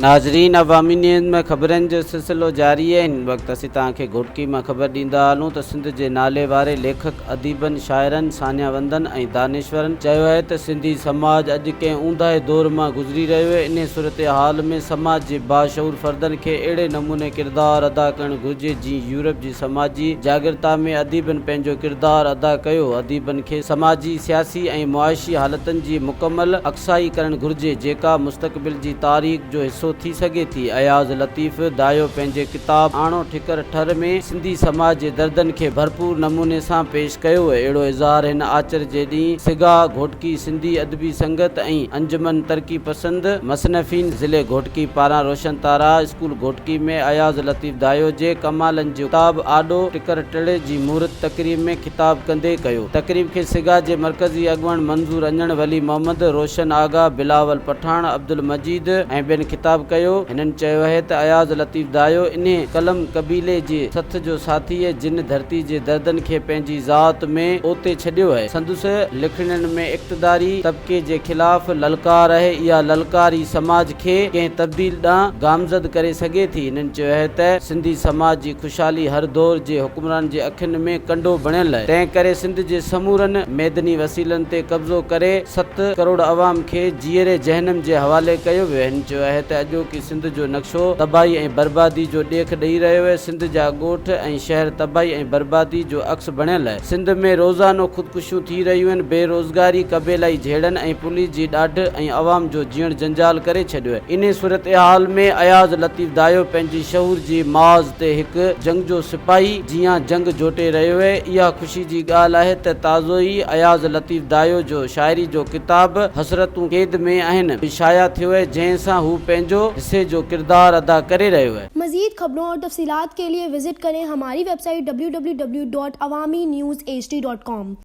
ناظرين عوامي نيوز ۾ خبرن جو سلسلو جاري آهي هن وقت اسين توهان کي گهوٽڪي مان خبر ڏيندا هلون ته سنڌ جي نالي واري ليکڪ اديبن شاعرن ساڃاهه وندن ۽ دانشورن چيو آهي ته سنڌي سماج اڄ ڪنهن اونداهي دور مان گذري رهيو آهي انهي صورتحال ۾ سماج جي باشعور فردن کي اهڙي نموني ڪردار ادا ڪرڻ گهرجي جيئن يورپ جي سماجي جاڳرتا ۾ اديبن پنهنجو ڪردار ادا ڪيو اديبن کي سماجي سياسي ۽ معاشي حالتن جي مڪمل عڪسائي ڪرڻ گهرجي جيڪا مستقبل جي تاريخ جو حصو ٿي سگهي ٿي. اياز لطيف دايو پنهنجي ڪتاب آڻو ٺڪر ٺر ۾ سنڌي سماج جي دردن کي ڀرپور نموني سان پيش ڪيو. اهڙو اظهار هن آچر جي ڏينهن سگا گهوٽڪي سنڌي ادبي سنگت ۽ انجمن ترقي پسند مصنفين ضلعي گهوٽڪي پاران روشن تارا اسڪول گهوٽڪي ۾ اياز لطيف دايو جي ڪمالن جي ڪتاب آڏو ٽڪر ٽڙ جي مهورت تقريب ۾ خطاب ڪندي ڪيو. تقريب کي سگا جي مرڪزي اڳواڻ منظور اڃڻ، ولي محمد، روشن آغا، بلاول پٺاڻ، عبدالمجيد ۽ ٻين خطاب ڪيو. هنن چيو اهي ته اياز لطيف دايو انهي قلم قبيلي جي سٿ جو ساٿي اهي جن ڌرتي جي دردن کي پنهنجي ذات ۾ اوتي ڇڏيو اهي. سندس لکڻين ۾ اقتداري طبقي جي خلاف للڪار اهي. اها للڪار ئي سماج کي ڪنهن تبديل ڏانهن گامزد ڪري سگهي ٿي. هنن چيو اهي ته سنڌي سماج جي خوشحالي هر دور جي حڪمرانن جي اکين ۾ ڪنڊو بڻيل آهي، تنهن ڪري سنڌ جي سمورن معدني وسيلن تي قبضو ڪري ست ڪروڙ عوام کي جيئري جهنم جي حوالي ڪيو ويو. هن چيو آهي ته اڄوڪي سنڌ جو نقشو تباهي ۽ بربادي جو ڏيک ڏئي رهيو آهي، سنڌ جا ڳوٺ ۽ شهر تباهي ۽ بربادي جو عڪس بڻيل آهي، سنڌ ۾ روزانو خودڪشيون ٿي رهيون آهن، بي روزگاري، قبيلائي جهيڙن ۽ پوليس جي ڏاڍ ۽ عوام جو جيئڻ جنجال ڪري ڇڏيو آهي. انهي صورتحال ۾ اياز لطيف دايو پنهنجي شعور جي محاذ تي هڪ جنگجو سپاهي جيان جنگ جوٽي رهيو آهي. اها خوشي جي ڳالهه آهي ته تازو ئي اياز لطيف دايو جو شاعري جو ڪتاب حسرتون قيد ۾ آهن به شايع ٿيو آهي جنهن سان هو پنهنجو حصي جو ڪردار ادا ڪري رهيو آهي. مزيد خبرون اور تفصيلات کے لئے visit کرين ھماري website W W W dot Awami news H D dot com.